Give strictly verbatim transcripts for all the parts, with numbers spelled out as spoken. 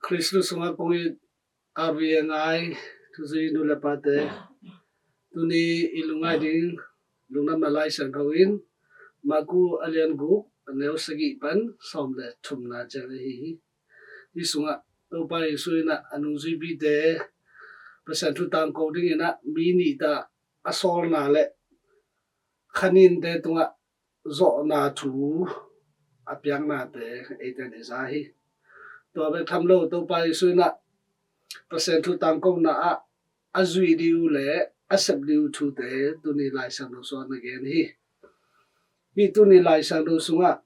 Khristu sungah kong it R V A ngai thuzui nu le pate, tuni i lungngai ding lungdamna Lai Siangtho in Marku a lian guk, a neu sagih pan sawm le thumna ciang ahi hi. Hi sungah Topa Jesu in ah a nungzuipite Pasian thu tangko dingin ah mi nih ta a sawlna le kha ninte tungah zawhna thu a piaknate eite in i za hi. Tua bek tham lo, Topa Jesu in ah Pasian thu tangkona ah a zuih ding uh le a sep ding uh thute tuni Lai Siangtho sungah na gen hi. Hi tuni Lai Siangtho sungah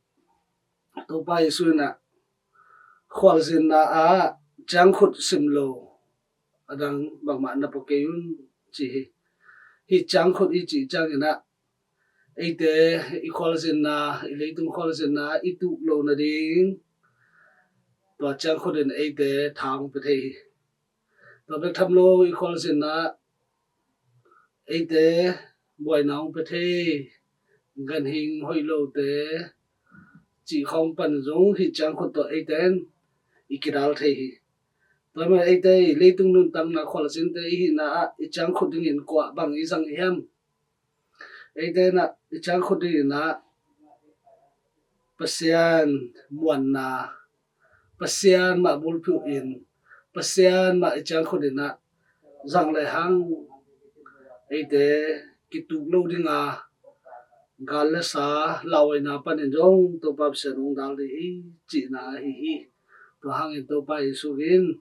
Topa Jesu in ah khualzinna ah ciangkhut sim lo a dang bangmah na pua kei un, ci hi. Hi ciangkhut i cih ciangin ah eite i khualzinna, i leitung khualzinna i tuh lo nading tua ciangkhut in eite tha hong pia thei hi. Tua bek tham lo, i khualzinna eite buaina hong pia thei, ganhing hoih lote cih khawng pan zong hi ciangkhut tawh eite in i kidal thei hi. Tua hi mah eite i leitung nuntakna khualzinte i hihna ah i ciangkhut dingin kua bang i zang hiam? Eite in ah i ciangkhut dingin ah Pasian muanna, Pasian mah bulphuh in, Pasian mah i ciangkhut in ah zang le hang eite kituk lo dinga gal le sa lauhuaina panin zong Topa Pasian hong dal ding hi cihna ahi hi. Tua hangin Topa Jesu in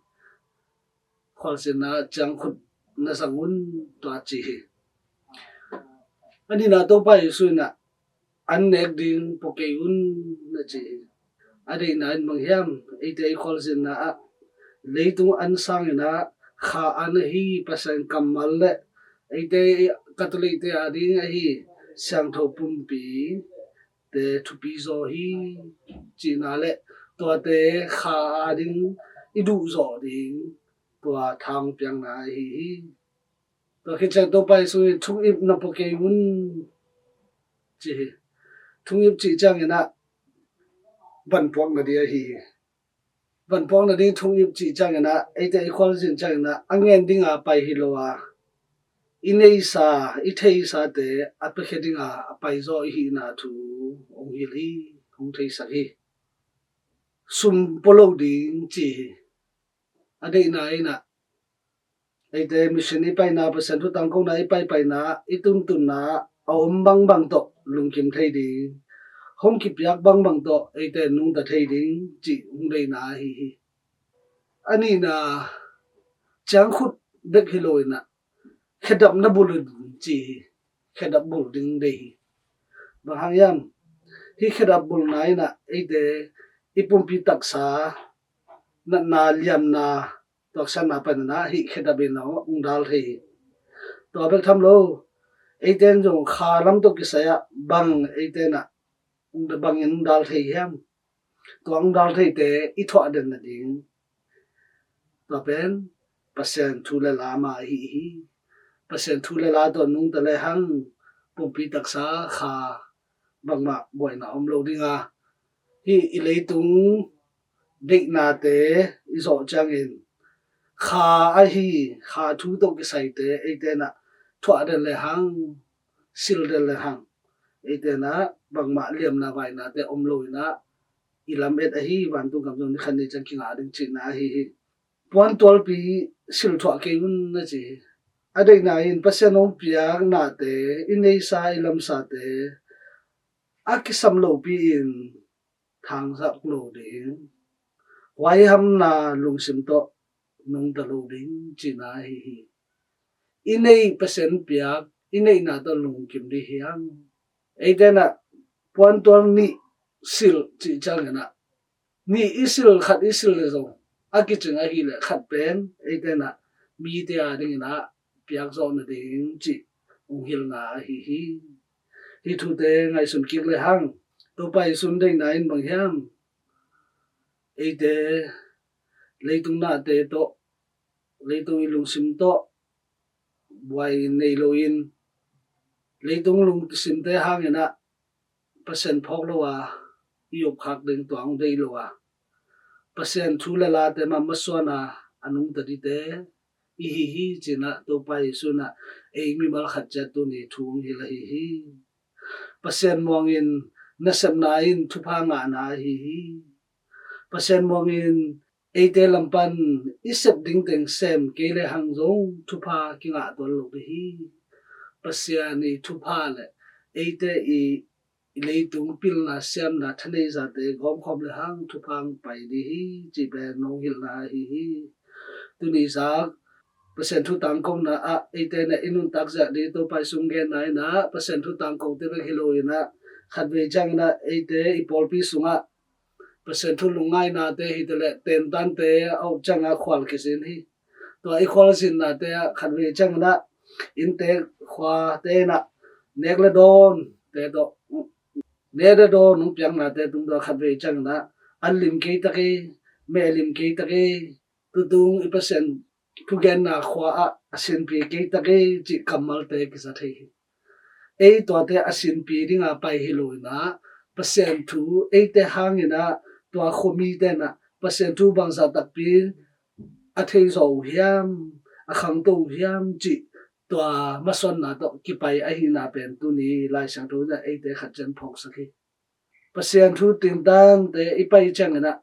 khualzinna ciangkhut na zang un, tua ci hi. A nihna, Topa Jesu in ah an nek ding pua kei un, na ci hi. A deihna in bang hiam? Eite i khualzinna ah leitung an sangin ah kha an ahi Pasian kammal le eite Catholic-te a ding ahi siangtho pumpi te thupi zaw hi cihna le tuate kha a ding i duh zawh ding tua tha hong piakna ahi hi. Tua khit ciang Topa Jesu in thungip na pua kei un, ci hi. Thungip cih ciangin ah vanpuakna ding ahi hi. Vanpuakna ding thungip cih ciangin ah eite i khualzin ciangin ah a ngen dinga pai hi lo a, i neisa, i theisate a piakhia dinga a paizaw i hihna thu hong hilh hi, hong theisak hi. Sum pua lo ding ci hi. A deihna in ah eite mission i paina, Pasian thu tangkona i paipaina, i tuntunna a om bangbang tawh lungkim thei ding, hong kipiak bangbang tawh eite nungta thei ding cih hong deihna ahi hi. A nihna, ciangkhut bek hi lo in ah khedap na bul un ci hi. Khedap bul ding deih hi. Bang hang hiam? Hi khedap bulna in ah eite i pumpi taksa natna, liamna, tuaksanna panin ah hi khedap in ah hong dal thei hi. Tua bek tham lo, eite in zong kha lam tawh kisai ah bang eite in ah bangin hong dal thei hiam? Tua hong dal theite i thuah den nading, tua pen Pasian thu le la mah ahi hi. Pasian thu le la tawh nungta le hang pumpi taksa kha bangmah buaina om lo dinga, hi i leitung deihnate i zawh ciangin kha ahi, kha thu tawh kisaite eite in ah thuah den le hang, sil den le hang, eite in ah bangmah liamna vainate om lo in ah i lam et ahi, vantung gam zong ni khat ni ciang kingah ding cihna ahi hi. Puantualpi sil thuah kei un, na ci hi. A deihna in Pasian hong piak nate, i neisa, i lamsate a kisam lopi in thangsak lo ding, huaihamna lungsim tawh nungta lo ding cihna ahi hi. I neih Pasian piak, i neihna tawh lungkim ding hi hang. Eite in ah puantual nih sil cih ciangin ah nih i sil, khat i sil le zong a kicing ahih leh khat pen eite in ah mite a dingin ah piak zawh nading cih hong hilhna ahi hi. Hi thute ngaihsun kik le hang, Topa Jesu in deihna in bang hiam? Eite leitung nate tawh, leitung i lungsim tawh buai nei loin, leitung lungsimte hangin ah Pasian phawk lo a i upkhak ding tua hong deih lo a, Pasian thu le late mah masuana a nungta dite i hi hi, cinah Topa Jesu inah ei mimal khat ciat tuni thu hong hilh ahi hi. Pasian muangin nasepna in thupha ngahna ahi hi. Pasian muangin eite lam pan i sep ding teng sem kei le hang zong thupha kingah tuan lo ding hi. Pasian i thupha le eite i i leitung pilna siamna thaneihzate gawmkhawm le hang thupha hong pai ding hi, cih pen nong hilhna ahi hi. Tuni zak Pasian thu tangkona ah eite inah i nuntak ziah ding Topa i sung genna inah Pasian thu tangkote bek hi lo inah khatvei ciang inah eite i pawlpi sungah Pasian thu lungngainate hi taleh tentante a uk ciangah khual kizin hi. Tua i khualzinnate ah khatvei ciang inah innte khuate inah nek le dawnte tawh nek le dawn hong piaknate tung tua khatvei ciang inah an lim kei ta kei, meh lim kei ta kei, tutung i Pasian thugenna khua ah a sinpi kei ta kei cih kammalte kiza thei hi. Ei tuate a sinpi dinga pai hi lo inah Pasian thu eite hang inah tua khuamite inah Pasian thu bangzah takpi a theizaw uh hiam, a khangto uh hiam cih tua masuanna tawh kipai ahihna pen tuni Lai Siangtho inah eite khat ciang phawksak hi. Pasian thu tintante i pai ciang inah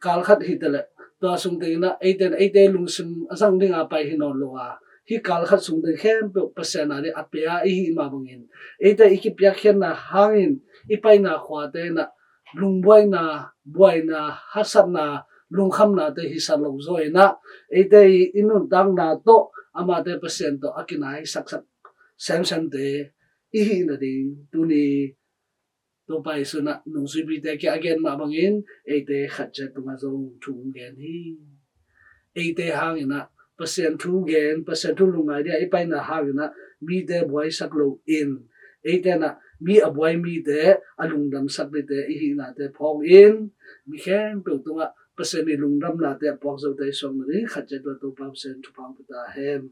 kal khat hi taleh tua sung teng inah eite inah eite lungsim a zang dinga pai hi nawn lo a, hih kal khat sung teng khempeuh Pasian a ding a pia i hih mah bangin eite i kipiakkhiatna hangin i paina khuate inah lungbuaina, buaina, haksatna, lungkhamnate hi sa lo zaw inah eite i nuntakna tawh amate Pasian tawh a kinai saksak semsemte i hih nading tuni Topa Jesu inah nungzuipite kiang a gen mah bangin eite khat ciat tungah zong thu hong gen hi. Eite hang inah Pasian thu gen, Pasian thu lungngai dinga i paina hang inah mite buaisak lo in eite inah mi a buai mite a lungdamsak dingte i hihnate phawk in mi khempeuh tungah Pasian i lungdamnate a puak zote i suak nading khat ciat tua Topa Pasian thupha hong pia ta hen.